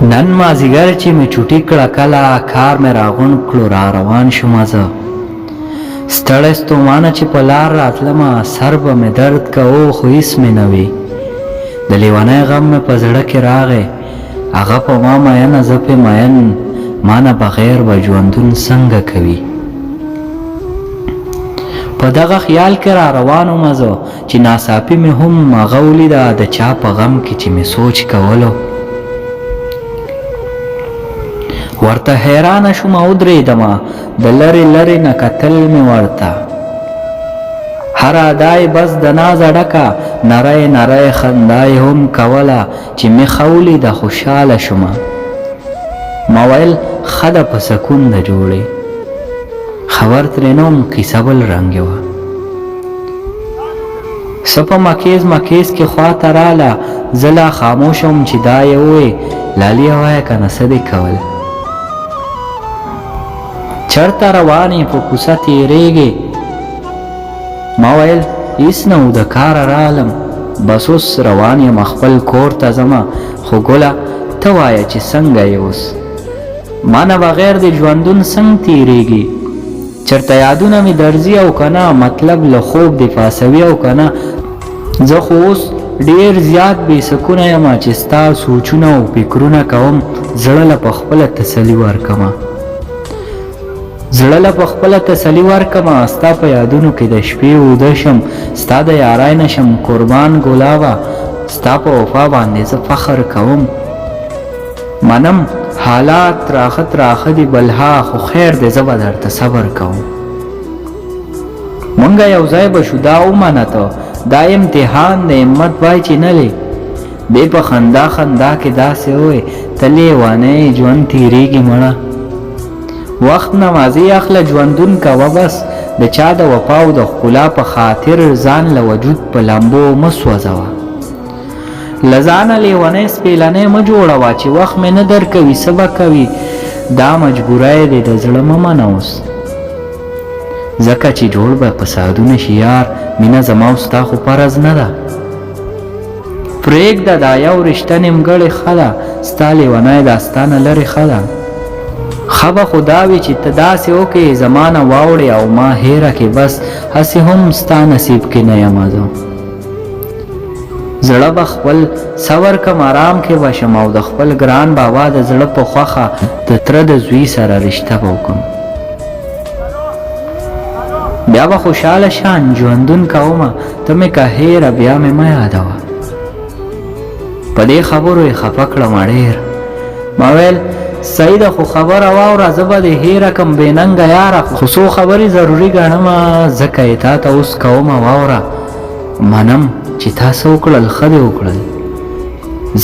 نن مازیګر چې مې چوټي کړه کله کار مې راغونډ کړو را روان شوم زه ستړی ستومانه چې په لار راتلمه سر به مې درد کوو خو هیڅ مې نه وي د لیونی غم مې په زړه کې راغی هغه په ما مینه زه پې مین مانه بغیر به ژوندون څنګه کوي په دغه خیال کې را روان وم زه چې ناڅاپي مې هم هغه ولیده د چا په غم کې چې مې سوچ کولو ورته حیرانه شوم او ودرېدم د لرې لرې نه کتل مې ورته هر ادا یې بس د نازه ډکه نری نری خندا یې هم کوله چې مې ښه ولیده خوشحاله شوم ما ویل ښه ده په سکون ده جوړې خبر ترې نه وم کیسه بل رنګې وه څه په مکیز مکیز کې خوا ته راله زه لا خاموشه وم چې دا یې ووې لالیه وایه که نه څه دې کول چرته روان یې په کوڅه تېرېږې ما ویل هیڅ نه و د کاره رالم بس اوس روان یم خپل کور ته ځم خو ګله ته وایه چې څنګه یې اوس ما نه بغیر دې ژوندون څنګ تېرېږي چرته یادونه مې درځي او که نه مطلب له خوب دې پاسوي او که نه زه خو اوس ډیر زیات بې سکونه یم چې ستا سوچونه او فکرونه کوم زړه له په خپله تسلي ورکمه زړه له په خپله تسلي ورکمه ستا په یادونو کې د شپې اوده شم ستا د یارای نه شم قربان ګلابه ستا په وفا باندې زه فخر کوم منم حالات تراخه تراخه دي بلها خو خیر دی زه به درته صبر کوم مونږ یو ځای به شو دا ومنه ته دا امتحان دی همت بای چې نه لې دې په خندا خندا کې داسې وې ته لیوانی ژوند تیریږي مړه وخت نمازي اخله ژوندون کوه بس د چا د وفا او د ښکلا په خاطر ځان له وجود په لمبو مه سوځوه له ځانه لیونی سپیلنی مه جوړوه چې وخت مې نه درکوي څه به کوي دا مجبوری دی د زړه مه منه اوس ځکه چې جوړ به فسادونه شي یار مینه زما او ستا خو فرض نه ده پرېږده دا یو رشته نیمګړې ښه ده ستا لیونی داستانه لرې ښه ده ښه به خو دا وي چې ته داسې وکړې زما نه واوړې او ما هېره کړې بس هسې هم ستا نصیب کې نه یم زه زړه به خپل صبر کم ارام کې به شم او د خپل ګران بابا د زړه په خوښه د تره د زوی سره رشته به وکم بیا به خوشحاله شان ژوندون کومه ته مې که هېره بیا مې مه یادوه په دې خبرو یې خفه کړم ډېر ما ویل صحیح ده خو خبره واوره زه به دې هېره کم بې ننګه یاره خو څو خبرې ضروري ګڼمه ځکه یې تا ته اوس کومه واوره منم چې تا څه وکړل ښه دې وکړل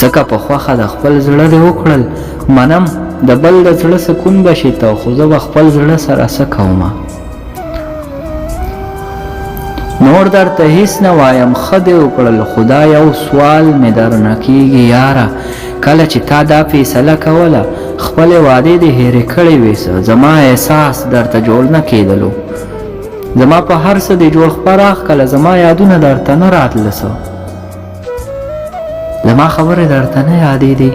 ځکه په خوښه د خپل زړه دې وکړل منم د بل د زړه سکون به شې ته خو زه به خپل زړه سره څه کومه نور درته هیڅ نه وایم ښه دې وکړل خو دا یو سوال مې درنه کیږي یاره کله چې تا دا فیصله کوله خپلې وعدې دې هېرې کړې وې څه زما احساس درته جوړ نه کېدلو زما په هر څه دې جوړ خپه راښکله زما یادونه درته نه راتله څه زما خبرې درته نه یادېدې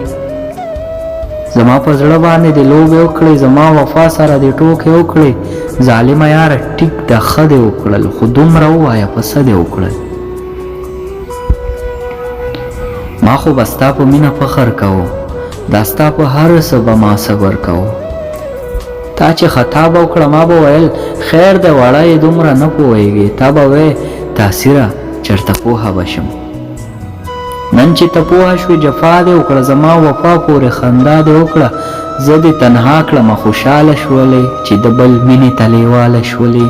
زما په زړه باندې دې لوبې وکړې زما وفا سره دې ټوکې وکړې ظالمه یاره ټیک ده ښه دې وکړل خو دومره ووایه په څه دې وکړل ما خو به ستا په مینه فخر کوو دا ستا په هر څه به ما صبر کوو تا چې خطا به وکړه ما به ویل خیر دی وړه یې دومره نه پوهېږې تا به وې تاثیره چرته پوهه به شم نن چې ته پوهه شوې جفا دې وکړه زما وفا پورې خندا دې وکړه زه دې تنها کړمه خوشحاله شولې چې د بل مینې ته لیواله شولې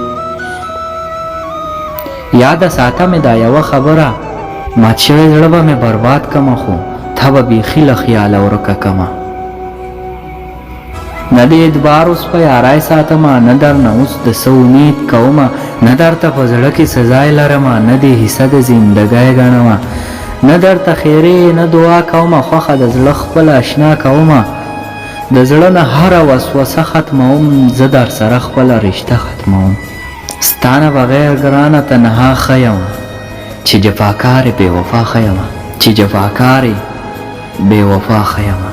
یاده ساته مې دا یوه خبره مات شوی زړه به مې برباد کمه خو تا به بیخي له خیاله ورکه کمه نه دې ادبار اوس په یارای ساتمه نه درنه اوس د څه امید کومه نه درته په زړه کې څه ځای لرمه نه دې حصه د زندګۍ ګڼمه نه درته خیرې نه دعا کومه خوښه د زړه خپله اشنا کومه د زړه نه هره وسوسه ختموم زه درسره خپله رشته ختموم ستا نه بغیر ګرانه تنها ښه یمه چې جفاکارې بې وفا ښه یمه چې جفاکارې بې وفا ښه یمه.